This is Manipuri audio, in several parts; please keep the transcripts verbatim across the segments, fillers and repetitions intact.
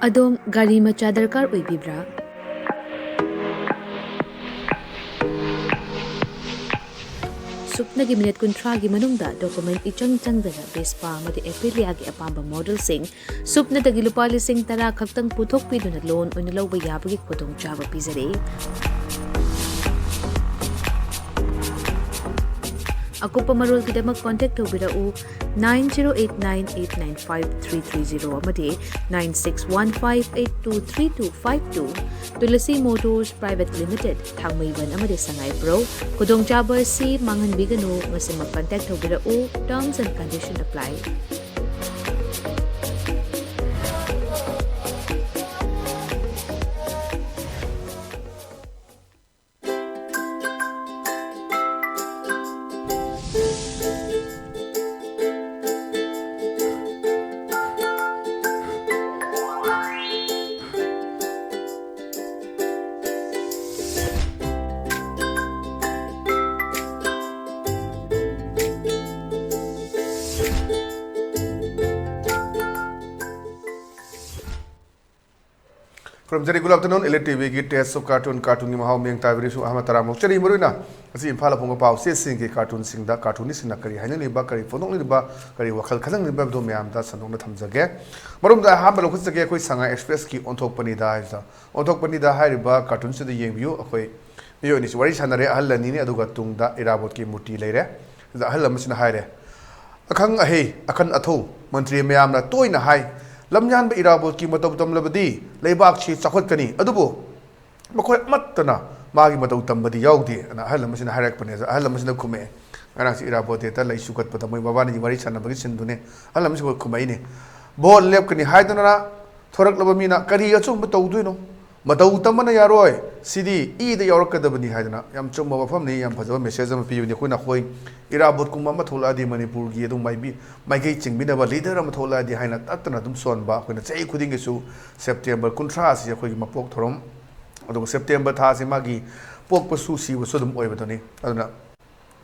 ꯑꯗꯣꯝ ꯒꯥꯔꯤ ꯃꯆꯥ ꯗꯔꯀꯥꯔ ꯑꯣꯏꯕꯤꯕ꯭ꯔꯥ? ꯁꯨꯞꯅꯒꯤ ꯃꯤꯅꯤꯠ ꯀꯨꯟꯊ꯭ꯔꯥꯒꯤ ꯃꯅꯨꯡꯗ ꯗꯣꯀꯨꯃꯦꯟ ꯏꯆꯪ ꯆꯪꯗꯅ ꯚꯦꯁꯄꯥ ꯑꯃꯗꯤ ꯑꯦꯄꯤꯂꯤꯌꯥꯒꯤ ꯑꯄꯥꯝꯕ ꯃꯣꯗꯦꯜꯁꯤꯡ ꯁꯨꯞꯅꯗꯒꯤ ꯂꯨꯄꯥ ꯂꯤꯁꯤꯡ ꯇꯔꯥ ꯈꯛꯇꯪ ꯄꯨꯊꯣꯛꯄꯤꯗꯨꯅ ꯂꯣꯟ ꯑꯣꯏꯅ ꯂꯧꯕ ꯌꯥꯕꯒꯤ ꯈꯨꯗꯣꯡꯆꯥꯕ ꯄꯤꯖꯔꯤ꯫ ꯑꯀꯨꯞꯄ ꯃꯔꯣꯜꯒꯤꯗꯃꯛ ꯀꯣꯟꯇꯦꯛ ꯇꯧꯕꯤꯔꯛꯎ, nine zero eight nine eight nine five three three zero ꯑꯃꯗꯤ nine six one five eight two three two five two꯫ Tulsi motors private limited, ꯊꯥꯡꯃꯩꯕꯟ ꯑꯃꯗꯤ ꯁꯉꯥꯏꯄ꯭ꯔꯧ꯫ ꯈꯨꯗꯣꯡꯆꯥꯕ ꯑꯁꯤ ꯃꯥꯡꯍꯟꯕꯤꯒꯅꯨ꯫ ꯃꯁꯤꯃꯛ ꯀꯟꯇꯦꯛ ꯇꯧꯕꯤꯔꯛꯎ꯫ Terms and condition apply꯫ ꯈꯨꯔꯨꯝꯖꯔꯤ꯫ Good afternoon, Elite ꯇꯤ ꯚꯤꯒꯤ Taste of Cartoon, ꯀꯥꯔꯇꯨꯟꯒꯤ ꯃꯍꯥꯎ ꯃꯤꯌꯦꯡ ꯇꯥꯕꯤꯔꯤꯁꯨ ꯑꯍꯥꯟꯕ ꯇꯔꯥꯝꯅ ꯑꯣꯛꯆꯔꯤ꯫ ꯃꯔꯨꯑꯣꯏꯅ ꯉꯁꯤ ꯏꯝꯐꯥꯜꯗ ꯐꯣꯡꯕ ꯄꯥꯎ ꯆꯦꯁꯤꯡꯒꯤ ꯀꯥꯔꯇꯨꯟꯁꯤꯡꯗ ꯀꯥꯔꯇꯨꯅꯤꯁꯁꯤꯡꯅ ꯀꯔꯤ ꯍꯥꯏꯅꯤꯡꯂꯤꯕ, ꯀꯔꯤ ꯐꯣꯡꯗꯣꯛꯅꯤꯡꯂꯤꯕ, ꯀꯔꯤ ꯋꯥꯈꯜ ꯈꯜꯍꯟꯅꯤꯡꯂꯤꯕ ꯍꯥꯏꯕꯗꯨ ꯃꯌꯥꯝꯗ ꯁꯟꯗꯣꯛꯅ ꯊꯝꯖꯒꯦ꯫ ꯃꯔꯨꯝꯗ ꯑꯍꯥꯟꯕ ꯂꯧꯈꯠꯆꯒꯦ ꯑꯩꯈꯣꯏ ꯁꯉꯥꯏ ꯑꯦꯛꯁꯄ꯭ꯔꯦꯁꯀꯤ ꯑꯣꯟꯊꯣꯛꯄꯅꯤꯗ ꯍꯥꯏꯕꯗ꯫ ꯑꯣꯟꯊꯣꯛꯄꯅꯤꯗ ꯍꯥꯏꯔꯤꯕ ꯀꯥꯔꯇꯨꯟꯁꯤꯗ ꯌꯦꯡꯕꯤꯌꯨ꯫ ꯑꯩꯈꯣꯏ ꯃꯤꯑꯣꯏ ꯑꯅꯤꯁꯤ ꯋꯥꯔꯤ ꯁꯥꯟꯅꯔꯦ, ꯑꯍꯜ ꯑꯅꯤꯅꯤ, ꯑꯗꯨꯒ ꯇꯨꯡꯗ ꯏꯔꯥꯕꯣꯠꯀꯤ ꯃꯨꯔꯇꯤ ꯂꯩꯔꯦ꯫ ꯁꯤꯗ ꯑꯍꯜ ꯑꯃꯁꯤꯅ ꯍꯥꯏꯔꯦ, "ꯑꯈꯪ ꯑꯍꯩ, ꯑꯈꯟ ꯑꯊꯧ ꯃꯟꯇ꯭ꯔꯤ ꯃꯌꯥꯝꯅ ꯇꯣꯏꯅ ꯍꯥꯏ, ꯂꯝꯌꯥꯟꯕ ꯏꯔꯥꯕꯣꯠꯀꯤ ꯃꯇꯧ ꯇꯝꯂꯕꯗꯤ ꯂꯩꯕꯥꯛꯁꯤ ꯆꯥꯎꯈꯠꯀꯅꯤ, ꯑꯗꯨꯕꯨ ꯃꯈꯣꯏ ꯑꯃꯠꯇꯅ ꯃꯥꯒꯤ ꯃꯇꯧ ꯇꯝꯕꯗꯤ ꯌꯥꯎꯗꯦ" ꯑꯅ ꯑꯍꯜ ꯑꯃꯁꯤꯅ ꯍꯥꯏꯔꯛꯄꯅꯦ꯫ ꯑꯗ ꯑꯍꯜ ꯑꯃꯁꯤꯅ ꯈꯨꯝꯃꯛꯑꯦ, ꯉꯔꯥꯡꯁꯤ ꯏꯔꯥꯕꯣꯠ ꯗꯦꯗ ꯂꯩꯁꯨ ꯀꯠꯄꯗ ꯃꯣꯏ ꯃꯕꯥꯅꯤꯒꯤ ꯋꯥꯔꯤ ꯁꯥꯟꯅꯕꯒꯤ ꯁꯤꯟꯗꯨꯅꯦ꯫ ꯑꯍꯜ ꯑꯃꯁꯤꯅ ꯈꯨꯝꯃꯛꯏꯅꯦ, "ꯚꯣꯠ ꯂꯦꯞꯀꯅꯤ ꯍꯥꯏꯗꯨꯅ ꯊꯣꯔꯛꯂꯕ ꯃꯤꯅ ꯀꯔꯤ ꯑꯆꯨꯝꯕ ꯇꯧꯗꯣꯏꯅꯣ? ꯃꯇꯧ ꯇꯝꯕꯅ ꯌꯥꯔꯣꯏ, ꯁꯤꯗꯤ ꯏꯗ ꯌꯥꯎꯔꯛꯀꯗꯕꯅꯤ" ꯍꯥꯏꯗꯅ ꯌꯥꯝ ꯆꯨꯝꯕ ꯋꯥꯐꯝꯅꯤ, ꯌꯥꯝ ꯐꯖꯕ ꯃꯦꯁꯦꯖ ꯑꯃ ꯄꯤꯕꯅꯤ꯫ ꯑꯩꯈꯣꯏꯅ ꯑꯩꯈꯣꯏ ꯏꯔꯥꯕꯣꯠꯀꯨꯝꯕ ꯑꯃ ꯊꯣꯛꯂꯛꯑꯗꯤ ꯃꯅꯤꯄꯨꯔꯒꯤ ꯑꯗꯨꯝ ꯃꯥꯏꯕꯤ-, ꯃꯥꯏꯀꯩ ꯆꯤꯡꯕꯤꯅꯕ ꯂꯤꯗꯔ ꯑꯃ ꯊꯣꯛꯂꯛꯑꯗꯤ ꯍꯥꯏꯅ ꯇꯠꯇꯅ ꯑꯗꯨꯝ ꯁꯣꯟꯕ꯫ ꯑꯩꯈꯣꯏꯅ ꯆꯍꯤ ꯈꯨꯗꯤꯡꯒꯤꯁꯨ ꯁꯦꯞꯇꯦꯝꯕꯔ ꯀꯨꯟꯊ꯭ꯔꯥ ꯑꯁꯤ ꯑꯩꯈꯣꯏꯒꯤ ꯃꯄꯣꯛ ꯊꯧꯔꯝ, ꯑꯗꯨꯒ ꯁꯦꯞꯇꯦꯝꯕꯔ ꯊꯥ ꯑꯁꯤ ꯃꯥꯒꯤ ꯄꯣꯛꯄꯁꯨ ꯁꯤꯕꯁꯨ ꯑꯗꯨꯝ ꯑꯣꯏꯕꯗꯨꯅꯤ꯫ ꯑꯗꯨꯅ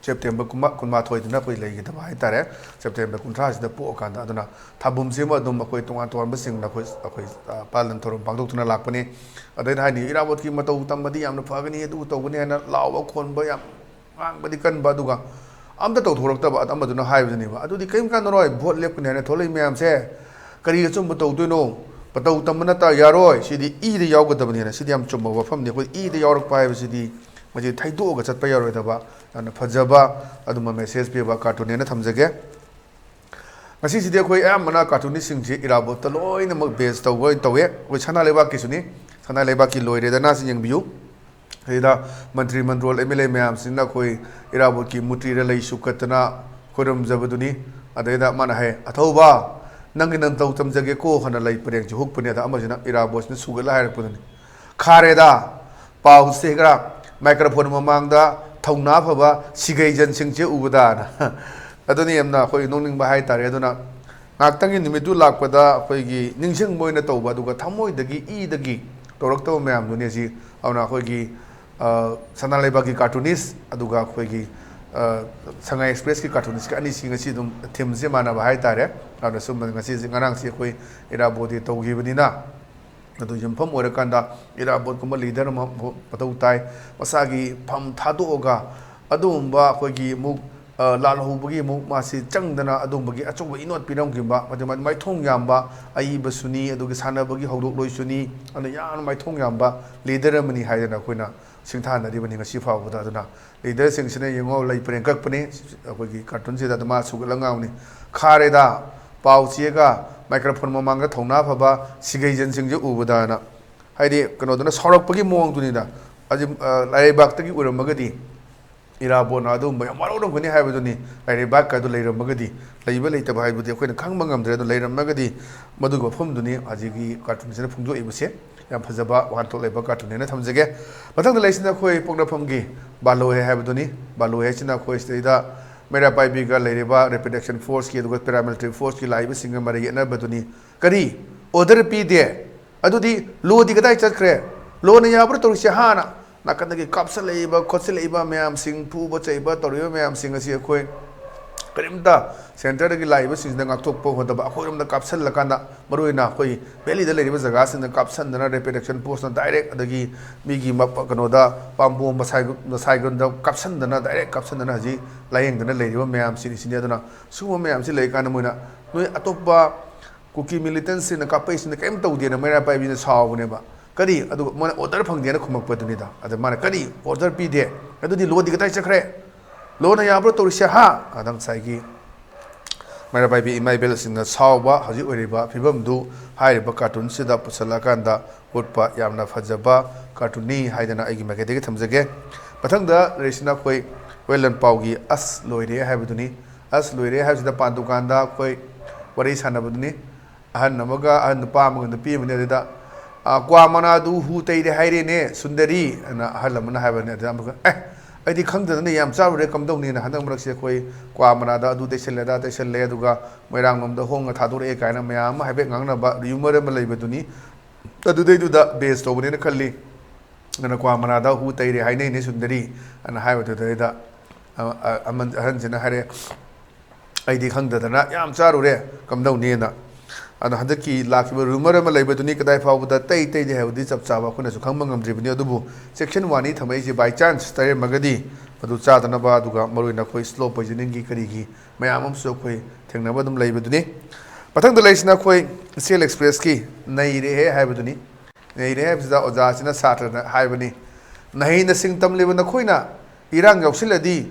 ꯁꯦꯞꯇꯦꯝꯕꯔ ꯀꯨꯟꯃꯥ-, ꯀꯨꯟꯃꯥꯊꯣꯏꯗꯅ ꯑꯩꯈꯣꯏ ꯂꯩꯒꯗꯕ ꯍꯥꯏꯇꯥꯔꯦ꯫ ꯁꯦꯞꯇꯦꯝꯕꯔ ꯀꯨꯟꯊ꯭ꯔꯥꯁꯤꯗ ꯄꯣꯛꯑꯀꯥꯟꯗ꯫ ꯑꯗꯨꯅ ꯊꯥꯕꯨꯝꯁꯤꯃ ꯑꯗꯨꯝ ꯑꯩꯈꯣꯏ ꯇꯣꯉꯥꯟ ꯇꯣꯉꯥꯟꯕꯁꯤꯡꯅ ꯑꯩꯈꯣꯏ, ꯑꯩꯈꯣꯏ, ꯑ, ꯄꯥꯂꯟ ꯊꯧꯔꯝ ꯄꯥꯡꯊꯣꯛꯇꯨꯅ ꯂꯥꯛꯄꯅꯤ꯫ ꯑꯗꯩꯗ ꯍꯥꯏꯅꯤ, "ꯏꯔꯥꯕꯣꯠꯀꯤ ꯃꯇꯧ ꯇꯝꯕꯗꯤ ꯌꯥꯝꯅ ꯐꯒꯅꯤ, ꯑꯗꯨ ꯇꯧꯒꯅꯤ" ꯍꯥꯏꯅ ꯂꯥꯎꯕ ꯈꯣꯟꯕ ꯌꯥꯝ ꯉꯥꯡꯕꯗꯤ ꯀꯟꯕ, ꯑꯗꯨꯒ ꯑꯝꯇ ꯇꯧꯊꯣꯔꯛꯇꯕ ꯑꯃꯗꯨꯅ ꯍꯥꯏꯕꯗꯨꯅꯦꯕ꯫ "ꯑꯗꯨꯗꯤ ꯀꯔꯤꯝ ꯀꯥꯟꯅꯔꯣꯏ, ꯚꯣꯠ ꯂꯦꯞꯀꯅꯤ ꯍꯥꯏꯅ ꯊꯣꯛꯂꯛꯏ ꯃꯌꯥꯝꯁꯦ, ꯀꯔꯤ ꯑꯆꯨꯝꯕ ꯇꯧꯗꯣꯏꯅꯣ? ꯃꯇꯧ ꯇꯝꯕ ꯅꯠꯇ ꯌꯥꯔꯣꯏ, ꯁꯤꯗꯤ ꯏꯗ ꯌꯥꯎꯒꯗꯕꯅꯤꯅ"꯫ ꯁꯤꯗꯤ ꯌꯥꯝ ꯆꯨꯝꯕ ꯋꯥꯐꯝꯅꯤ꯫ ꯑꯩꯈꯣꯏ ꯏꯗ ꯌꯥꯎꯔꯛꯄ ꯍꯥꯏꯕꯁꯤꯗꯤ ꯃꯁꯤ ꯊꯩꯗꯣꯛꯑꯒ ꯆꯠꯄ ꯌꯥꯔꯣꯏꯗꯕ ꯌꯥꯝꯅ ꯐꯖꯕ ꯑꯗꯨꯝꯕ ꯃꯦꯁꯦꯖ ꯄꯤꯕ ꯀꯥꯔꯇꯨꯟꯅꯦꯅ ꯊꯝꯖꯒꯦ꯫ ꯉꯁꯤꯁꯤꯗꯤ ꯑꯩꯈꯣꯏ ꯑꯌꯥꯝꯕꯅ ꯀꯥꯔꯇꯨꯟꯅꯤꯁꯁꯤꯡꯁꯤ ꯏꯔꯥꯕꯣꯠꯇ ꯂꯣꯏꯅꯃꯛ ꯕꯦꯖ ꯇꯧꯕ ꯑꯣꯏꯅ ꯇꯧꯋꯦ꯫ ꯑꯩꯈꯣꯏ ꯁꯅꯥ ꯂꯩꯕꯥꯛꯀꯤꯁꯨꯅꯤ, ꯁꯅꯥ ꯂꯩꯕꯥꯛꯀꯤ ꯂꯣꯏꯔꯦꯗꯅ, ꯁꯤ ꯌꯦꯡꯕꯤꯌꯨ꯫ ꯁꯤꯗ ꯃꯟꯇ꯭ꯔꯤ ꯃꯟꯗꯣꯜ, ꯑꯦꯝ ꯑꯦꯜ ꯑꯦ ꯃꯌꯥꯝꯁꯤꯅ ꯑꯩꯈꯣꯏ ꯏꯔꯥꯕꯣꯠꯀꯤ ꯃꯨꯔꯇꯤꯗ ꯂꯩꯁꯨ ꯀꯠꯇꯅ ꯈꯣꯏꯔꯝꯖꯕꯗꯨꯅꯤ꯫ ꯑꯗꯩꯗ ꯃꯥꯅ ꯍꯥꯏ, "ꯑꯊꯧꯕ, ꯅꯪꯒꯤ ꯅꯪ ꯇꯧ ꯇꯝꯖꯒꯦꯀꯣ" ꯍꯥꯏꯅ ꯂꯩ ꯄꯔꯦꯡꯁꯤ ꯍꯨꯛꯄꯅꯦ꯫ ꯑꯗ ꯑꯃꯁꯤꯅ ꯏꯔꯥꯕꯣꯠꯁꯤꯅ ꯁꯨꯒꯠꯂ ꯍꯥꯏꯔꯛꯄꯗꯨꯅꯤ꯫ "ꯈꯥꯔꯦꯗ, ꯄꯥꯎ ꯆꯦꯒ ꯃꯥꯏꯀ꯭ꯔꯣꯐꯣꯟ ꯃꯃꯥꯡꯗ ꯊꯧꯅꯥ ꯐꯕ ꯁꯤꯒꯩꯖꯟꯁꯤꯡꯁꯦ ꯎꯕꯗꯅ"꯫ ꯑꯗꯨꯅ ꯌꯥꯝꯅ ꯑꯩꯈꯣꯏ ꯅꯣꯛꯅꯤꯡꯕ ꯍꯥꯏꯇꯥꯔꯦ꯫ ꯑꯗꯨꯅ ꯉꯥꯏꯍꯥꯛꯇꯪꯒꯤ ꯅꯨꯃꯤꯠꯇꯨ ꯂꯥꯛꯄꯗ ꯑꯩꯈꯣꯏꯒꯤ ꯅꯤꯡꯁꯤꯡꯕ ꯑꯣꯏꯅ ꯇꯧꯕ, ꯑꯗꯨꯒ ꯊꯃꯣꯏꯗꯒꯤ, ꯏꯗꯒꯤ ꯇꯧꯔꯛꯇꯕ ꯃꯌꯥꯝꯗꯨꯅꯤ ꯑꯁꯤ꯫ ꯑꯗꯨꯅ ꯑꯩꯈꯣꯏꯒꯤ, ꯑ, ꯁꯅꯥ ꯂꯩꯕꯥꯛꯀꯤ ꯀꯥꯔꯇꯨꯅꯤꯁ, ꯑꯗꯨꯒ ꯑꯩꯈꯣꯏꯒꯤ, ꯑ, ꯁꯉꯥꯏ ꯑꯦꯛꯁꯄ꯭ꯔꯦꯁꯀꯤ ꯀꯥꯔꯇꯨꯅꯤꯁꯀꯤ ꯑꯅꯤꯁꯤ ꯉꯁꯤ ꯑꯗꯨꯝ ꯊꯤꯝꯁꯦ ꯃꯥꯟꯅꯕ ꯍꯥꯏꯇꯥꯔꯦ꯫ ꯑꯗꯨꯅ ꯁꯨꯝꯕ ꯉꯁꯤꯁꯦ, ꯉꯔꯥꯡꯁꯦ ꯑꯩꯈꯣꯏ ꯏꯔꯥꯕꯣꯠ ꯗꯦ ꯇꯧꯈꯤꯕꯅꯤꯅ, ꯑꯗꯨ ꯌꯨꯝꯐꯝ ꯑꯣꯏꯔꯀꯥꯟꯗ ꯏꯔꯥꯕꯣꯠꯀꯨꯝꯕ ꯂꯤꯗꯔ ꯑꯃ ꯃꯊꯧ ꯇꯥꯏ꯫ ꯃꯁꯥꯒꯤ ꯐꯝ ꯊꯥꯗꯣꯛꯑꯒ ꯑꯗꯨꯒꯨꯝꯕ ꯑꯩꯈꯣꯏꯒꯤ ꯑꯃꯨꯛ, ꯑ, ꯂꯥꯜꯍꯧꯕꯒꯤ ꯑꯃꯨꯛ ꯃꯥꯁꯤ ꯆꯪꯗꯅ ꯑꯗꯨꯒꯨꯝꯕꯒꯤ ꯑꯆꯧꯕ ꯏꯅꯣꯠ ꯄꯤꯔꯝꯈꯤꯕ, ꯃꯗꯨ ꯃꯥꯏꯊꯣꯡ ꯌꯥꯝꯕ ꯑꯏꯕꯁꯨꯅꯤ, ꯑꯗꯨꯒꯤ ꯁꯥꯟꯅꯕꯒꯤ ꯍꯧꯗꯣꯛꯂꯣꯏꯁꯨꯅꯤ, ꯑꯗꯨꯅ ꯌꯥꯝꯅ ꯃꯥꯏꯊꯣꯡ ꯌꯥꯝꯕ ꯂꯤꯗꯔ ꯑꯃꯅꯤ ꯍꯥꯏꯗꯅ ꯑꯩꯈꯣꯏꯅ ꯁꯤꯡꯊꯥꯅꯔꯤꯕꯅꯤ ꯉꯁꯤ ꯐꯥꯎꯕꯗ꯫ ꯑꯗꯨꯅ ꯂꯤꯗꯔꯁꯤꯡꯁꯤꯅ ꯌꯦꯡꯉꯣ, ꯂꯩ ꯄꯔꯦꯡ ꯀꯛꯄꯅꯤ ꯑꯩꯈꯣꯏꯒꯤ ꯀꯥꯔꯇꯨꯟꯁꯤꯗ꯫ ꯑꯗꯨ ꯃꯥ ꯁꯨꯒꯠꯂ ꯉꯥꯡꯕꯅꯤ, "ꯈꯥꯔꯦꯗ, ꯄꯥꯎ ꯆꯦꯒ ꯃꯥꯏꯀ꯭ꯔꯣꯐꯣꯟ ꯃꯃꯥꯡꯗ ꯊꯧꯅꯥ ꯐꯕ ꯁꯤꯒꯩꯖꯟꯁꯤꯡꯁꯦ ꯎꯕꯗꯅ"꯫ ꯍꯥꯏꯗꯤ ꯀꯩꯅꯣꯗꯨꯅ ꯁꯥꯎꯔꯛꯄꯒꯤ ꯃꯑꯣꯡꯗꯨꯅꯤꯗ꯫ ꯑꯗꯨ, ꯑ, ꯂꯥꯏꯔꯩꯕꯥꯛꯇꯒꯤ ꯑꯣꯏꯔꯝꯃꯒꯗꯤ ꯏꯔꯥꯕꯣꯠꯅ ꯑꯗꯨꯒꯨꯝꯕ ꯌꯥꯝ ꯋꯥꯔꯧꯔꯝꯒꯅꯤ ꯍꯥꯏꯕꯗꯨꯅꯤ꯫ ꯂꯥꯏꯔꯩꯕꯥꯛꯀ ꯑꯗꯨ ꯂꯩꯔꯝꯃꯒꯗꯤ, ꯂꯩꯕ ꯂꯩꯇꯕ ꯍꯥꯏꯕꯗꯤ ꯑꯩꯈꯣꯏꯅ ꯈꯪꯕ ꯉꯝꯗ꯭ꯔꯦ꯫ ꯑꯗꯨ ꯂꯩꯔꯝꯃꯒꯗꯤ ꯃꯗꯨꯒꯤ ꯋꯥꯐꯝꯗꯨꯅꯤ ꯍꯧꯖꯤꯛꯀꯤ ꯀꯥꯔꯇꯨꯟꯁꯤꯅ ꯐꯣꯡꯗꯣꯛꯏꯕꯁꯦ꯫ ꯌꯥꯝ ꯐꯖꯕ ꯋꯥꯍꯟꯊꯣꯛ ꯂꯩꯕ ꯀꯥꯔꯇꯨꯟ ꯍꯥꯏꯅ ꯊꯝꯖꯒꯦ꯫ ꯃꯊꯪꯗ ꯂꯩꯁꯤꯅ ꯑꯩꯈꯣꯏ ꯄꯣꯛꯅꯐꯝꯒꯤ ꯕꯥꯂꯣꯏ ꯍꯥꯏꯕꯗꯨꯅꯤ꯫ ꯕꯥꯂꯣꯏ ꯍꯥꯏꯁꯤꯅ ꯑꯩꯈꯣꯏ ꯁꯤꯗꯩꯗ ꯃꯩꯔꯥ ꯄꯥꯏꯕꯤꯒ ꯂꯩꯔꯤꯕ ꯔꯦꯄꯤꯗꯦꯛꯁꯟ ꯐꯣꯔꯁꯀꯤ ꯑꯗꯨꯒ ꯄꯦꯔꯥꯃꯤꯂꯤꯇꯔꯤ ꯐꯣꯔꯁꯀꯤ ꯂꯥꯛꯏꯕꯁꯤꯡꯒ ꯃꯔꯩ ꯌꯦꯠꯅꯕꯗꯨꯅꯤ꯫ ꯀꯔꯤ ꯑꯣꯔꯗꯔ ꯄꯤꯗꯦ? ꯑꯗꯨꯗꯤ ꯂꯣꯗꯤ ꯀꯗꯥꯏ ꯆꯠꯈ꯭ꯔꯦ? ꯂꯣꯅ ꯌꯥꯕ꯭ꯔꯥ ꯇꯧꯔꯤꯁꯦ ꯍꯥꯟꯅ? ꯅꯥꯀꯟꯗꯒꯤ ꯀꯥꯞꯁꯤꯜꯂꯛꯏꯕ ꯈꯣꯠꯆꯤꯜꯂꯛꯏꯕ ꯃꯌꯥꯝꯁꯤꯡ, ꯐꯨꯕ ꯆꯩꯕ ꯇꯧꯔꯤꯕ ꯃꯌꯥꯝꯁꯤꯡ ꯑꯁꯤ ꯑꯩꯈꯣꯏ ꯀꯔꯤꯝꯇ centreꯗꯒꯤ ꯂꯥꯛꯏꯕꯁꯤꯡꯁꯤꯗ ꯉꯥꯛꯊꯣꯛꯄ ꯍꯣꯠꯅꯕ, ꯑꯩꯈꯣꯏꯔꯣꯝꯗ ꯀꯥꯞꯁꯤꯜꯂꯀꯥꯟꯗ, ꯃꯔꯨꯑꯣꯏꯅ ꯑꯩꯈꯣꯏ valleyꯗ ꯂꯩꯔꯤꯕ ꯖꯒꯥꯁꯤꯡꯗ ꯀꯥꯞꯁꯤꯟꯗꯅ, rapid action forceꯅ direct, ꯑꯗꯒꯤ ꯃꯤꯒꯤ ꯃꯞ-, ꯀꯩꯅꯣꯗ, ꯄꯥꯝꯕꯣꯝ ꯃꯁꯥꯏ-, ꯃꯁꯥꯏꯒꯟꯗ ꯀꯥꯞꯁꯤꯟꯗꯅ, direct ꯀꯥꯞꯁꯤꯟꯗꯅ ꯍꯧꯖꯤꯛ ꯂꯥꯌꯦꯡꯗꯅ ꯂꯩꯔꯤꯕ ꯃꯌꯥꯝꯁꯤꯅꯤ꯫ ꯁꯤꯅꯤ꯫ ꯑꯗꯨꯅ ꯁꯤꯒꯨꯝꯕ ꯃꯌꯥꯝꯁꯤ ꯂꯩꯀꯥꯟꯗ ꯃꯣꯏꯅ, ꯅꯣꯏ ꯑꯇꯣꯞꯄ ꯀꯨꯀꯤ militantꯁꯤꯡꯅ ꯀꯥꯞꯄꯛꯏꯁꯤꯅ ꯀꯔꯤꯝ ꯇꯧꯗꯦꯅ ꯃꯩꯔꯥ ꯄꯥꯏꯕꯤꯅ ꯁꯥꯎꯕꯅꯦꯕ꯫ ꯀꯔꯤ? ꯑꯗꯨꯒ ꯃꯣꯏꯅ order ꯐꯪꯗꯦꯅ ꯈꯨꯝꯃꯛꯄꯗꯨꯅꯤꯗ꯫ ꯑꯗ ꯃꯥꯅ, "ꯀꯔꯤ order ꯄꯤꯗꯦ? ꯑꯗꯨꯗꯤ ꯂꯣꯗꯤ ꯀꯗꯥꯏ ꯆꯠꯈ꯭ꯔꯦ? ꯂꯣꯅ ꯌꯥꯕ꯭ꯔꯣ ꯇꯧꯔꯤꯁꯦ, ꯍꯥ?" ꯑꯗ ꯉꯁꯥꯏꯒꯤ ꯃꯩꯔꯥ ꯄꯥꯏꯕꯤ ꯏꯃꯥ ꯏꯕꯦꯜꯁꯤꯡꯅ ꯁꯥꯎꯕ, ꯍꯧꯖꯤꯛ ꯑꯣꯏꯔꯤꯕ ꯐꯤꯕꯝꯗꯨ ꯍꯥꯏꯔꯤꯕ cartoonꯁꯤꯗ ꯄꯨꯁꯜꯂꯛꯑꯀꯥꯟꯗ ꯎꯠꯄ ꯌꯥꯝꯅ ꯐꯖꯕ cartoonꯅꯤ ꯍꯥꯏꯗꯅ ꯑꯩꯒꯤ ꯃꯥꯏꯀꯩꯗꯒꯤ ꯊꯝꯖꯒꯦ꯫ ꯃꯊꯪꯗ ꯂꯩꯔꯤꯁꯤꯅ ꯑꯩꯈꯣꯏ ꯋꯦꯂꯟꯄꯥꯎꯒꯤ "ꯑꯁ ꯂꯣꯏꯔꯦ" ꯍꯥꯏꯕꯗꯨꯅꯤ꯫ "ꯑꯁ ꯂꯣꯏꯔꯦ" ꯍꯥꯏꯕꯁꯤꯗ ꯄꯥꯟ ꯗꯨꯀꯥꯟꯗ ꯑꯩꯈꯣꯏ ꯋꯥꯔꯤ ꯁꯥꯟꯅꯕꯗꯨꯅꯤ꯫ ꯑꯍꯟ ꯑꯃꯒ, ꯑꯍꯟ ꯅꯨꯄꯥ ꯑꯃꯒ ꯅꯨꯄꯤ ꯑꯃꯅꯤ꯫ ꯑꯗꯨꯗ, "ꯑ, ꯀ꯭ꯋꯥ ꯃꯅꯥꯗꯨ ꯍꯨ ꯇꯩꯔꯦ ꯍꯥꯏꯔꯦꯅꯦ, ꯁꯨꯟꯗꯔꯤ" ꯑꯅ ꯑꯍꯜ ꯑꯃꯅ ꯍꯥꯏꯕꯅꯤ꯫ ꯑꯗꯨꯗ ꯑꯃꯒ, "ꯑꯦ, ꯑꯩꯗꯤ ꯈꯪꯗꯗꯅ ꯌꯥꯝ ꯆꯥꯔꯨꯔꯦ, ꯀꯝꯗꯧꯅꯤꯅ꯫ ꯍꯟꯗꯛ ꯃꯔꯛꯁꯦ ꯑꯩꯈꯣꯏ ꯀ꯭ꯋꯥ ꯃꯅꯥꯗ ꯑꯗꯨ ꯇꯩꯁꯜꯂꯦ, ꯑꯗꯥ ꯇꯩꯁꯜꯂꯦ, ꯑꯗꯨꯒ ꯃꯣꯏꯔꯥꯡꯂꯣꯝꯗ ꯍꯣꯡꯅ ꯊꯥꯗꯣꯔꯛꯑꯦ" ꯀꯥꯏꯅ ꯃꯌꯥꯝ ꯑꯃ ꯍꯥꯏꯐꯦꯠ ꯉꯥꯡꯅꯕ, rumor ꯑꯃ ꯂꯩꯕꯗꯨꯅꯤ꯫ ꯑꯗꯨꯗꯩꯗꯨꯗ base ꯇꯧꯕꯅꯦꯅ ꯈꯜꯂꯤ꯫ ꯑꯗꯨꯅ "ꯀ꯭ꯋꯥ ꯃꯅꯥꯗ ꯍꯨ ꯇꯩꯔꯦ ꯍꯥꯏꯅꯩꯅꯦ, ꯁꯨꯟꯗꯔꯤ" ꯑꯅ ꯍꯥꯏꯕꯗꯨꯗꯩꯗ, ꯑ, ꯑ, ꯑꯃꯟ-, ꯑꯍꯟꯁꯤꯅ ꯍꯥꯏꯔꯦ, "ꯑꯩꯗꯤ ꯈꯪꯗꯗꯅ ꯌꯥꯝ ꯆꯥꯔꯨꯔꯦ, ꯀꯝꯗꯧꯅꯤꯅ"꯫ ꯑꯗꯣ ꯍꯟꯗꯛꯀꯤ ꯂꯥꯛꯈꯤꯕ rumor ꯑꯃ ꯂꯩꯕꯗꯨꯅꯤ, ꯀꯗꯥꯏ ꯐꯥꯎꯕꯗ ꯇꯩ ꯇꯩꯗꯦ ꯍꯥꯏꯕꯗꯤ ꯆꯞ ꯆꯥꯕ ꯑꯩꯈꯣꯏꯅꯁꯨ ꯈꯪꯕ ꯉꯝꯗ꯭ꯔꯤꯕꯅꯤ꯫ ꯑꯗꯨꯕꯨ section one ꯊꯝꯃꯛꯏꯁꯦ by chance ꯇꯩꯔꯝꯃꯒꯗꯤ ꯃꯗꯨ ꯆꯥꯗꯅꯕ, ꯑꯗꯨꯒ ꯃꯔꯨꯑꯣꯏꯅ ꯑꯩꯈꯣꯏ slow poisoningꯒꯤ ꯀꯔꯤꯒꯤ ꯃꯌꯥꯝ ꯑꯃꯁꯨ ꯑꯩꯈꯣꯏ ꯊꯦꯡꯅꯕ ꯑꯗꯨꯝ ꯂꯩꯕꯗꯨꯅꯤ꯫ ꯃꯊꯪꯗ ꯂꯩꯔꯤꯁꯤꯅ ꯑꯩꯈꯣꯏ Central Expressꯀꯤ "ꯅꯩꯔꯦꯍꯦ" ꯍꯥꯏꯕꯗꯨꯅꯤ꯫ "ꯅꯩꯔꯦ" ꯍꯥꯏꯕꯁꯤꯗ ꯑꯣꯖꯥꯁꯤꯅ ꯁꯥꯇ꯭ꯔꯅ ꯍꯥꯏꯕꯅꯤ, "ꯅꯍꯩ ꯅꯁꯤꯡ ꯇꯝꯂꯤꯕ ꯅꯈꯣꯏꯅ ꯏꯔꯥꯡ ꯌꯥꯎꯁꯤꯜꯂꯗꯤ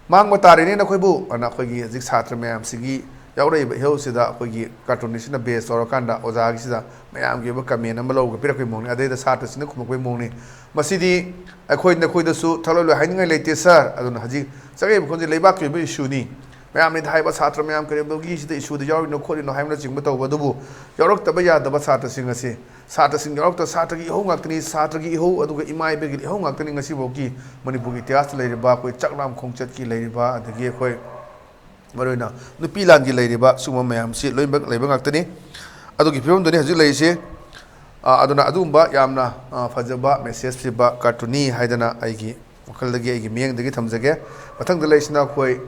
ꯃꯥꯡꯕ ꯇꯥꯔꯦꯅꯦ ꯅꯈꯣꯏꯕꯨ" ꯑꯅ ꯑꯩꯈꯣꯏꯒꯤ ꯍꯧꯖꯤꯛ ꯁꯥꯇ꯭ꯔ ꯃꯌꯥꯝꯁꯤꯒꯤ ꯌꯥꯎꯔꯛꯏꯕ ꯏꯍꯧꯁꯤꯗ ꯑꯩꯈꯣꯏꯒꯤ cartoonꯁꯤꯅ base ꯇꯧꯔꯀꯥꯟꯗ ꯑꯣꯖꯥꯒꯤꯁꯤꯗ ꯃꯌꯥꯝꯒꯤ ꯑꯣꯏꯕ comment ꯑꯃ ꯂꯧꯔꯒ ꯄꯤꯔꯛꯄꯒꯤ ꯃꯑꯣꯡꯅꯤ꯫ ꯑꯗꯩꯗ ꯁꯥꯇ꯭ꯔꯁꯤꯡꯅ ꯈꯨꯝꯃꯛꯄꯒꯤ ꯃꯑꯣꯡꯅꯤ꯫ "ꯃꯁꯤꯗꯤ ꯑꯩꯈꯣꯏ ꯅꯈꯣꯏꯗꯁꯨ ꯊꯛꯂꯣꯏ ꯂꯣꯏ ꯍꯥꯏꯅꯤꯡꯉꯥꯏ ꯂꯩꯇꯦ ꯁꯥꯔ"꯫ ꯑꯗꯨꯅ ꯍꯧꯖꯤꯛ ꯆꯒꯦꯝ ꯈꯣꯟꯁꯦ ꯂꯩꯕꯥꯛꯀꯤ ꯑꯣꯏꯕ issueꯅꯤ꯫ ꯃꯌꯥꯝꯅꯗꯤ ꯍꯥꯏꯕ, "ꯁꯥꯇ꯭ꯔ ꯃꯌꯥꯝ ꯀꯔꯤꯒꯤꯁꯤꯗ issueꯗ ꯌꯥꯎꯔꯤꯅꯣ ꯈꯣꯠꯂꯤꯅꯣ" ꯍꯥꯏꯕꯅꯆꯤꯡꯕ ꯇꯧꯕ, ꯑꯗꯨꯕꯨ ꯌꯥꯎꯔꯛꯇꯕ ꯌꯥꯗꯕ ꯁꯥꯇ꯭ꯔꯁꯤꯡ ꯑꯁꯤ, ꯁꯥꯇ꯭ꯔꯁꯤꯡ ꯌꯥꯎꯔꯛꯇ ꯁꯥꯇ꯭ꯔꯒꯤ ꯏꯍꯧ ꯉꯥꯛꯇꯅꯤ, ꯁꯥꯇ꯭ꯔꯒꯤ ꯏꯍꯧ ꯑꯗꯨꯒ ꯏꯃꯥ ꯏꯕꯦꯜꯒꯤ ꯏꯍꯧ ꯉꯥꯛꯇꯅꯤ ꯉꯁꯤꯐꯥꯎꯒꯤ ꯃꯅꯤꯄꯨꯔꯒꯤ ꯏꯇꯤꯍꯥꯁꯇ ꯂꯩꯔꯤꯕ ꯑꯩꯈꯣꯏ ꯆꯥꯛꯂꯥꯝ ꯈꯣꯡꯆꯠꯀꯤ ꯂꯩꯔꯤꯕ, ꯑꯗꯒꯤ ꯑꯩꯈꯣꯏ ꯃꯔꯨꯑꯣꯏꯅ ꯅꯨꯄꯤ ꯂꯥꯟꯒꯤ ꯂꯩꯔꯤꯕ ꯁꯤꯒꯨꯝꯕ ꯃꯌꯥꯝꯁꯤ ꯂꯣꯏꯅꯃꯛ ꯂꯩꯕ ꯉꯥꯛꯇꯅꯤ꯫ ꯑꯗꯨꯒꯤ ꯐꯤꯕꯝꯗꯨꯅꯤ ꯍꯧꯖꯤꯛ ꯂꯩꯔꯤꯁꯤ꯫ ꯑ, ꯑꯗꯨꯅ ꯑꯗꯨꯒꯨꯝꯕ ꯌꯥꯝꯅ, ꯑ, ꯐꯖꯕ message ꯄꯤꯕ cartoon ꯅꯤ ꯍꯥꯏꯗꯅ ꯑꯩꯒꯤ ꯋꯥꯈꯜꯗꯒꯤ, ꯑꯩꯒꯤ ꯃꯤꯠꯌꯦꯡꯗꯒꯤ ꯊꯝꯖꯒꯦ꯫ ꯃꯊꯪꯗ ꯂꯩꯔꯤꯁꯤꯅ ꯑꯩꯈꯣꯏ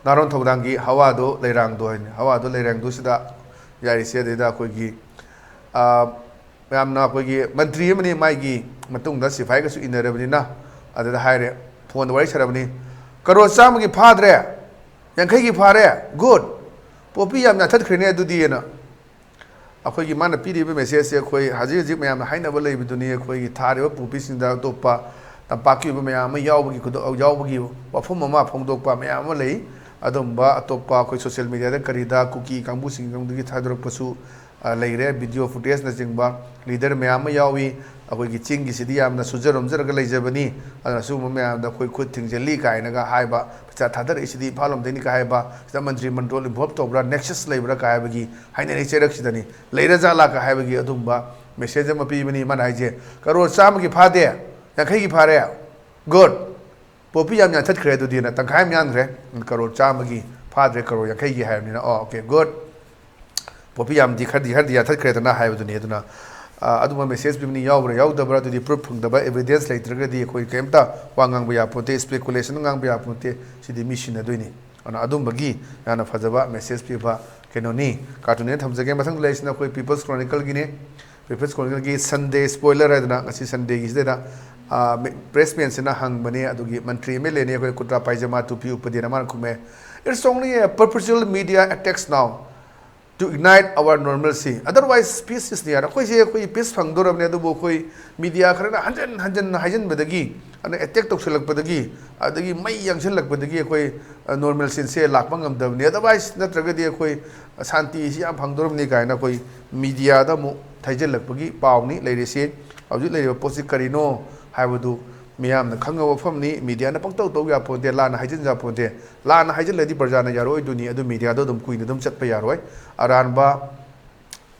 ꯅꯥꯔꯣꯟ ꯊꯧꯗꯥꯡꯒꯤ ꯍꯋꯥꯗꯣ ꯂꯩꯔꯥꯡꯗꯣ ꯍꯥꯏꯅꯤ꯫ ꯍꯋꯥꯗꯣ ꯂꯩꯔꯥꯡꯗꯣ ꯁꯤꯗ ꯌꯥꯔꯤꯁꯦ, ꯑꯗꯩꯗ ꯑꯩꯈꯣꯏꯒꯤ, ꯑ, ꯃꯌꯥꯝꯅ ꯑꯩꯈꯣꯏꯒꯤ ꯃꯟꯇ꯭ꯔꯤ ꯑꯃꯅꯤ, ꯃꯥꯒꯤ ꯃꯇꯨꯡꯗ ꯁꯤꯐꯥꯏꯒꯁꯨ ꯏꯟꯅꯔꯕꯅꯤꯅ, ꯑꯗꯨꯗ ꯍꯥꯏꯔꯦ, ꯐꯣꯟꯗ ꯋꯥꯔꯤ ꯁꯥꯔꯕꯅꯤ, "ꯀꯔꯣꯔ ꯆꯥꯝꯃꯒꯤ ꯐꯥꯗ꯭ꯔꯦ, ꯌꯥꯡꯈꯩꯒꯤ ꯐꯥꯔꯦ, good, ꯄꯣꯄꯤ ꯌꯥꯝ ꯌꯥꯟꯊꯠꯈ꯭ꯔꯦꯅꯦ ꯑꯗꯨꯗꯤꯅ"꯫ ꯑꯩꯈꯣꯏꯒꯤ ꯃꯥꯅ ꯄꯤꯔꯤꯕ message ꯁꯦ ꯑꯩꯈꯣꯏ ꯍꯧꯖꯤꯛ ꯍꯧꯖꯤꯛ ꯃꯌꯥꯝꯅ ꯍꯥꯏꯅꯕ ꯂꯩꯕꯗꯨꯅꯤ, ꯑꯩꯈꯣꯏꯒꯤ ꯊꯥꯔꯤꯕ ꯄꯣꯄꯤꯁꯤꯡꯗ ꯑꯇꯣꯞꯄ ꯇꯝꯄꯥꯛꯀꯤ ꯑꯣꯏꯕ ꯃꯌꯥꯝ ꯑꯃ ꯌꯥꯎꯕꯒꯤ ꯈꯨꯗꯣ-, ꯌꯥꯎꯕꯒꯤ ꯋꯥꯐꯝ ꯑꯃ ꯐꯣꯡꯗꯣꯛꯄ ꯃꯌꯥꯝ ꯑꯃ ꯂꯩ꯫ ꯑꯗꯨꯝꯕ ꯑꯇꯣꯞꯄ ꯑꯩꯈꯣꯏ social media ꯗ ꯀꯔꯤꯗ ꯀꯨꯀꯤ ꯀꯥꯡꯕꯨꯁꯤꯡꯗꯒꯤ ꯊꯥꯗꯣꯔꯛꯄꯁꯨ, ꯑ, ꯂꯩꯔꯦ꯫ Video footage ꯅꯆꯤꯡꯕ leader ꯃꯌꯥꯝ ꯑꯃ ꯌꯥꯎꯏ꯫ ꯑꯩꯈꯣꯏꯒꯤ ꯆꯤꯡꯒꯤꯁꯤꯗꯤ ꯌꯥꯝꯅ ꯁꯨꯖ ꯅꯣꯝꯖꯔꯒ ꯂꯩꯖꯕꯅꯤ, ꯑꯗꯨꯅ ꯁꯤꯒꯨꯝꯕ ꯃꯌꯥꯝꯗ ꯑꯩꯈꯣꯏ ꯈꯨꯠ ꯊꯤꯡꯖꯤꯜꯂꯤ ꯀꯥꯏꯅꯒ ꯍꯥꯏꯕ, ꯄꯩꯁꯥ ꯊꯥꯗꯔꯛꯏꯁꯤꯗꯤ ꯏꯝꯐꯥꯜ ꯂꯣꯝꯗꯩꯅꯤ ꯀꯥꯏ ꯍꯥꯏꯕ, ꯁꯤꯗ ꯃꯟꯇ꯭ꯔꯤ ꯃꯟꯗꯣꯜ involve ꯇꯧꯕ꯭ꯔꯥ, nexus ꯂꯩꯕ꯭ꯔꯥ ꯀꯥꯏ ꯍꯥꯏꯕꯒꯤ ꯍꯥꯏꯅꯔꯤ ꯆꯩꯔꯛꯁꯤꯗꯅꯤ꯫ ꯂꯩꯔ ꯖꯥꯠꯂꯥ ꯀꯥꯏ ꯍꯥꯏꯕꯒꯤ ꯑꯗꯨꯝꯕ message ꯑꯃ ꯄꯤꯕꯅꯤ꯫ ꯃꯥꯅ ꯍꯥꯏꯁꯦ, "ꯀꯔꯣꯔ ꯆꯥꯝꯃꯒꯤ ꯐꯥꯗꯦ, ꯌꯥꯡꯈꯩꯒꯤ ꯐꯥꯔꯦ, good꯫ ꯄꯣꯄꯤ ꯌꯥꯝ ꯌꯥꯟꯊꯠꯈ꯭ꯔꯦ ꯑꯗꯨꯗꯤꯅ, ꯇꯪꯈꯥꯏ ꯑꯃ ꯌꯥꯟꯈ꯭ꯔꯦ, ꯀꯔꯣꯔ ꯆꯥꯝꯃꯒꯤ ꯐꯥꯗ꯭ꯔꯦ, ꯀꯔꯣꯔ ꯌꯥꯡꯈꯩꯒꯤ ꯍꯥꯏꯕꯅꯤꯅ, ꯑꯣ, okay, good꯫ ꯄꯣꯄꯤ ꯌꯥꯝꯗꯤ ꯈꯔꯗꯤ, ꯈꯔꯗꯤ ꯌꯥꯟꯊꯠꯈ꯭ꯔꯦꯗꯅ" ꯍꯥꯏꯕꯗꯨꯅꯤ꯫ ꯑꯗꯨꯅ, ꯑ, ꯑꯗꯨꯝꯕ message ꯄꯤꯕꯅꯤ, ꯌꯥꯎꯕ꯭ꯔꯥ ꯌꯥꯎꯗꯕ꯭ꯔꯥ ꯑꯗꯨꯗꯤ proof ꯐꯪꯗꯕ, evidence ꯂꯩꯇ꯭ꯔꯒꯗꯤ ꯑꯩꯈꯣꯏ ꯀꯩꯝꯇ ꯋꯥ ꯉꯥꯡꯕ ꯌꯥꯄꯣꯟꯇꯦ, speculation ꯉꯥꯡꯕ ꯌꯥꯄꯣꯟꯇꯦ, ꯁꯤꯗꯤ ꯃꯤ ꯁꯤꯟꯅꯗꯣꯏꯅꯤ꯫ ꯑꯗꯨꯅ ꯑꯗꯨꯝꯕꯒꯤ ꯌꯥꯝꯅ ꯐꯖꯕ message ꯄꯤꯕ ꯀꯩꯅꯣꯅꯤ, cartoon ꯅꯦꯅ ꯊꯝꯖꯒꯦ꯫ ꯃꯊꯪꯗ ꯂꯩꯔꯤꯁꯤꯅ ꯑꯩꯈꯣꯏ People's Chronicle Guinea. People's Chronicle ꯒꯤ Sunday spoiler ꯍꯥꯏꯗꯅ, ꯉꯁꯤ Sunday ꯒꯤꯁꯤꯗ, ꯑ, ꯃꯤ-, press man ꯁꯤꯅ ꯍꯪꯕꯅꯦ, ꯑꯗꯨꯒꯤ ꯃꯟꯇ꯭ꯔꯤ M L A ꯅꯦ ꯑꯩꯈꯣꯏ ꯀꯨꯔꯇꯥ ꯄꯥꯏꯖꯃꯥ ꯇꯨꯄꯤ ꯎꯞꯄꯗꯤꯅ, ꯃꯥꯅ ꯈꯨꯝꯃꯦ, "It's only a perpetual media attacks now to ignite our normalcy. Otherwise, peace is near." ꯑꯩꯈꯣꯏꯁꯦ, ꯑꯩꯈꯣꯏ peace ꯐꯪꯗꯣꯔꯕꯅꯦ, ꯑꯗꯨꯕꯨ ꯑꯩꯈꯣꯏ media ꯈꯔꯅ ꯍꯟꯖꯟ ꯍꯟꯖꯟꯅ ꯍꯥꯏꯖꯟꯕꯗꯒꯤ, ꯑꯗꯨꯅ attack ꯇꯧꯁꯜꯂꯛꯄꯗꯒꯤ, ꯑꯗꯒꯤ ꯃꯩ ꯌꯥꯡꯁꯜꯂꯛꯄꯗꯒꯤ ꯑꯩꯈꯣꯏ, ꯑ, normalcy ꯁꯦ ꯂꯥꯛꯄ ꯉꯝꯗꯕꯅꯤ꯫ Otherwise, ꯅꯠꯇ꯭ꯔꯒꯗꯤ ꯑꯩꯈꯣꯏ ꯁꯥꯟꯇꯤꯁꯤ ꯌꯥꯝ ꯐꯪꯗꯣꯔꯕꯅꯤ ꯀꯥꯏꯅ ꯑꯩꯈꯣꯏ media ꯗ ꯑꯃꯨꯛ ꯊꯩꯖꯤꯜꯂꯛꯄꯒꯤ ꯄꯥꯎꯅꯤ ꯂꯩꯔꯤꯁꯤ꯫ ꯍꯧꯖꯤꯛ ꯂꯩꯔꯤꯕ ꯄꯣꯠꯁꯤ ꯀꯔꯤꯅꯣ ꯍꯥꯏꯕꯗꯨ ꯃꯤꯌꯥꯝꯅ ꯈꯪꯉꯕ ꯋꯥꯐꯝꯅꯤ꯫ Media ꯅ ꯄꯪꯇꯧ ꯇꯧ ꯌꯥꯄꯣꯟꯇꯦ, ꯂꯥꯟꯅ ꯍꯥꯏꯖꯤꯟ ꯌꯥꯄꯣꯟꯇꯦ꯫ ꯂꯥꯟꯅ ꯍꯥꯏꯖꯤꯜꯂꯗꯤ ꯄ꯭ꯔꯖꯥꯅ ꯌꯥꯔꯛꯑꯣꯏꯗꯣꯏꯅꯤ, ꯑꯗꯨ media ꯗꯣ ꯑꯗꯨꯝ ꯀꯨꯏꯅ ꯑꯗꯨꯝ ꯆꯠꯄ ꯌꯥꯔꯣꯏ꯫ ꯑꯔꯥꯟꯕ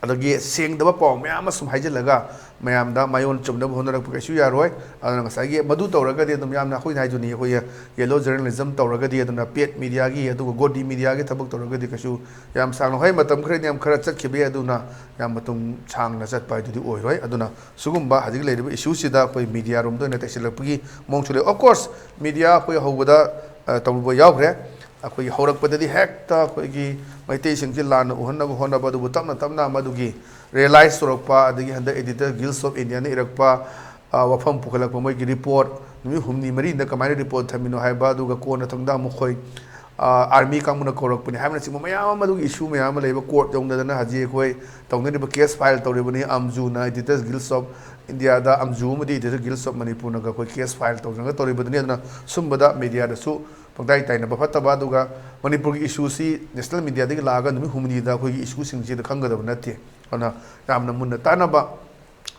ꯑꯗꯒꯤ ꯁꯦꯡꯗꯕ ꯄꯥꯎ ꯃꯌꯥꯝ ꯑꯃ ꯁꯨꯝ ꯍꯥꯏꯖꯤꯜꯂꯒ ꯃꯌꯥꯝꯗ ꯃꯌꯣꯟ ꯆꯨꯝꯅꯕ ꯍꯣꯠꯅꯔꯛꯄ ꯀꯩꯁꯨ ꯌꯥꯔꯣꯏ꯫ ꯑꯗꯨꯅ ꯉꯁꯥꯏꯒꯤ ꯃꯗꯨ ꯇꯧꯔꯒꯗꯤ ꯑꯗꯨꯝ ꯌꯥꯝꯅ ꯑꯩꯈꯣꯏꯅ ꯍꯥꯏꯗꯨꯅꯤ, ꯑꯩꯈꯣꯏꯒꯤ yellow journalism ꯇꯧꯔꯒꯗꯤ, ꯑꯗꯨꯅ paid mediaꯒꯤ ꯑꯗꯨꯒ ꯒꯣꯗꯤ mediaꯒꯤ ꯊꯕꯛ ꯇꯧꯔꯒꯗꯤ ꯀꯩꯁꯨ ꯌꯥꯝ ꯁꯥꯡꯅ, ꯍꯣꯏ, ꯃꯇꯝ ꯈꯔꯗꯤ ꯌꯥꯝ ꯈꯔ ꯆꯠꯈꯤꯕ ꯌꯥꯏ, ꯑꯗꯨꯅ ꯌꯥꯝ ꯃꯇꯝ ꯁꯥꯡꯅ ꯆꯠꯄ ꯍꯥꯏꯗꯨꯗꯤ ꯑꯣꯏꯔꯣꯏ꯫ ꯑꯗꯨꯅ ꯁꯤꯒꯨꯝꯕ ꯍꯧꯖꯤꯛ ꯂꯩꯔꯤꯕ issueꯁꯤꯗ ꯑꯩꯈꯣꯏ mediaꯔꯣꯝꯗ ꯑꯣꯏꯅ ꯇꯩꯁꯤꯜꯂꯛꯄꯒꯤ ꯃꯑꯣꯡꯁꯨ ꯂꯩ꯫ Of course, media ꯑꯩꯈꯣꯏ ꯍꯧꯕꯗ, ꯑ, ꯇꯧꯕ ꯌꯥꯎꯈ꯭ꯔꯦ꯫ ꯑꯩꯈꯣꯏꯒꯤ ꯍꯧꯔꯛꯄꯗꯗꯤ ꯍꯦꯛꯇ ꯑꯩꯈꯣꯏꯒꯤ ꯃꯩꯇꯩꯁꯤꯡꯁꯤ ꯂꯥꯟꯅ ꯎꯍꯟꯅꯕ ꯍꯣꯠꯅꯕ, ꯑꯗꯨꯕꯨ ꯇꯞꯅ ꯇꯞꯅ ꯃꯗꯨꯒꯤ realize ꯇꯧꯔꯛꯄ, ꯑꯗꯒꯤ ꯍꯟꯗꯛ Editors Guild of Indiaꯅ ꯏꯔꯛꯄ, ꯑ, ꯋꯥꯐꯝ ꯄꯨꯈꯠꯂꯛꯄ, ꯃꯣꯏꯒꯤ report ꯅꯨꯃꯤꯠ ꯍꯨꯝꯅꯤ ꯃꯔꯤꯗ ꯀꯃꯥꯏꯅ report ꯊꯝꯃꯤꯅꯣ ꯍꯥꯏꯕ, ꯑꯗꯨꯒ ꯀꯣꯟꯅ ꯊꯪꯗ ꯃꯈꯣꯏ, ꯑ, army ꯀꯥꯡꯕꯨꯅ ꯀꯧꯔꯛꯄꯅꯤ ꯍꯥꯏꯕꯅꯆꯤꯡꯕ ꯃꯌꯥꯝ ꯑꯃ, ꯑꯗꯨꯒꯤ issue ꯃꯌꯥꯝ ꯑꯃ ꯂꯩꯕ, court ꯌꯧꯅꯗꯅ ꯍꯧꯖꯤꯛ ꯑꯩꯈꯣꯏ ꯇꯧꯅꯔꯤꯕ case file ꯇꯧꯔꯤꯕꯅꯤ꯫ ꯑꯝꯖꯨꯅ Editors Guild of Indiaꯗ, ꯑꯝꯖꯨ ꯑꯃꯗꯤ Editors Guild of ꯃꯅꯤꯄꯨꯔꯅꯒ ꯑꯩꯈꯣꯏ case file ꯇꯧꯗꯅꯒ ꯇꯧꯔꯤꯕꯗꯨꯅꯤ꯫ ꯑꯗꯨꯅ ꯁꯨꯝꯕꯗ mediaꯗꯁꯨ ꯄꯪꯇꯥꯏ ꯇꯥꯏꯅꯕ ꯐꯠꯇꯕ, ꯑꯗꯨꯒ ꯃꯅꯤꯄꯨꯔꯒꯤ issueꯁꯤ national mediaꯗꯒꯤ ꯂꯥꯛꯑꯒ ꯅꯨꯃꯤꯠ ꯍꯨꯝꯅꯤꯗ ꯑꯩꯈꯣꯏꯒꯤ issueꯁꯤꯡꯁꯤꯗ ꯈꯪꯒꯗꯕ ꯅꯠꯇꯦ꯫ ꯑꯗꯨꯅ ꯌꯥꯝꯅ ꯃꯨꯟꯅ ꯇꯥꯅꯕ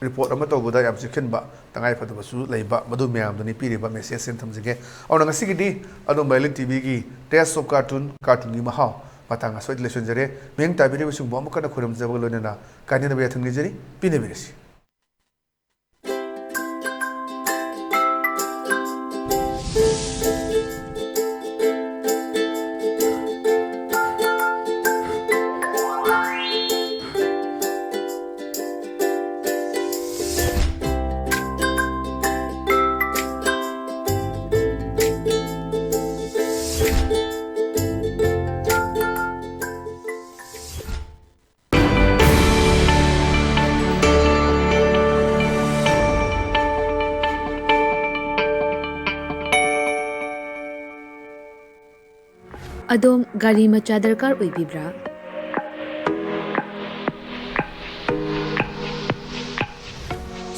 report ꯑꯃ ꯇꯧꯕꯗ ꯌꯥꯝ ꯆꯦꯛꯁꯤꯟꯕ ꯇꯉꯥꯏ ꯐꯗꯕꯁꯨ ꯂꯩꯕ, ꯃꯗꯨ ꯃꯌꯥꯝꯗꯨꯅꯤ ꯄꯤꯔꯤꯕ messageꯁꯤꯡ ꯊꯝꯖꯒꯦ꯫ ꯑꯗꯨꯅ ꯉꯁꯤꯒꯤꯗꯤ ꯑꯗꯣꯝ ꯚꯥꯏꯂꯦꯟ ꯇꯤꯚꯤꯒꯤ Taste of Cartoon, cartoonꯒꯤ ꯃꯍꯥꯎ ꯃꯇꯥꯡ ꯑꯁ꯭ꯋꯥꯏꯗ ꯂꯣꯏꯁꯤꯟꯖꯔꯦ꯫ ꯃꯤꯠꯌꯦꯡ ꯇꯥꯕꯤꯔꯤꯕꯁꯤꯡꯕꯨ ꯑꯃꯨꯛ ꯍꯟꯅ ꯈꯨꯔꯨꯝꯖꯕꯒ ꯂꯣꯏꯅꯅ ꯀꯥꯏꯅꯅꯕ ꯌꯥꯊꯪ ꯅꯤꯖꯔꯤ꯫ ꯄꯤꯅꯕꯤꯔꯁꯤ꯫ ꯑꯗꯣꯝ ꯒꯥꯔꯤ ꯃꯆꯥ ꯗꯔꯀꯥꯔ ꯑꯣꯏꯕꯤꯕ꯭ꯔꯥ?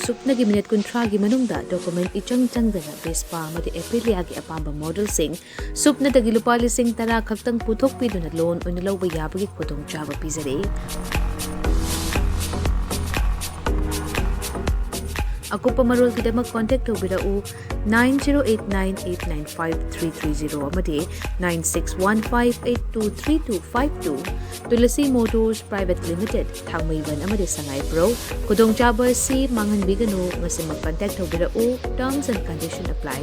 ꯁꯨꯞꯅꯒꯤ ꯃꯤꯅꯤꯠ ꯀꯨꯟꯊ꯭ꯔꯥꯒꯤ ꯃꯅꯨꯡꯗ document ꯏꯆꯪ ꯆꯪꯗꯅ Vespa ꯑꯃꯗꯤ Aprilia ꯒꯤ ꯑꯄꯥꯝꯕ modelꯁꯤꯡ ꯁꯨꯞꯅꯗꯒꯤ ꯂꯨꯄꯥ ꯂꯤꯁꯤꯡ ꯇꯔꯥ ꯈꯛꯇꯪ ꯄꯨꯊꯣꯛꯄꯤꯗꯨꯅ loan ꯑꯣꯏꯅ ꯂꯧꯕ ꯌꯥꯕꯒꯤ ꯈꯨꯗꯣꯡꯆꯥꯕ ꯄꯤꯖꯔꯤ꯫ ꯑꯀꯨꯞꯄ ꯃꯔꯣꯜꯒꯤꯗꯃꯛ contact ꯇꯧꯕꯤꯔꯛꯎ nine zero eight nine eight nine five three three zero ꯑꯃꯗꯤ nine six one five eight two three two five two꯫ Tulasi Motors Private Limited, ꯊꯥꯡꯃꯩꯕꯟ ꯑꯃꯗꯤ ꯁꯉꯥꯏꯄ꯭ꯔꯧ꯫ ꯈꯨꯗꯣꯡꯆꯥꯕ ꯑꯁꯤ ꯃꯥꯡꯍꯟꯕꯤꯒꯅꯨ, ꯉꯁꯤꯃꯛ contact ꯇꯧꯕꯤꯔꯛꯎ꯫ Terms and condition apply꯫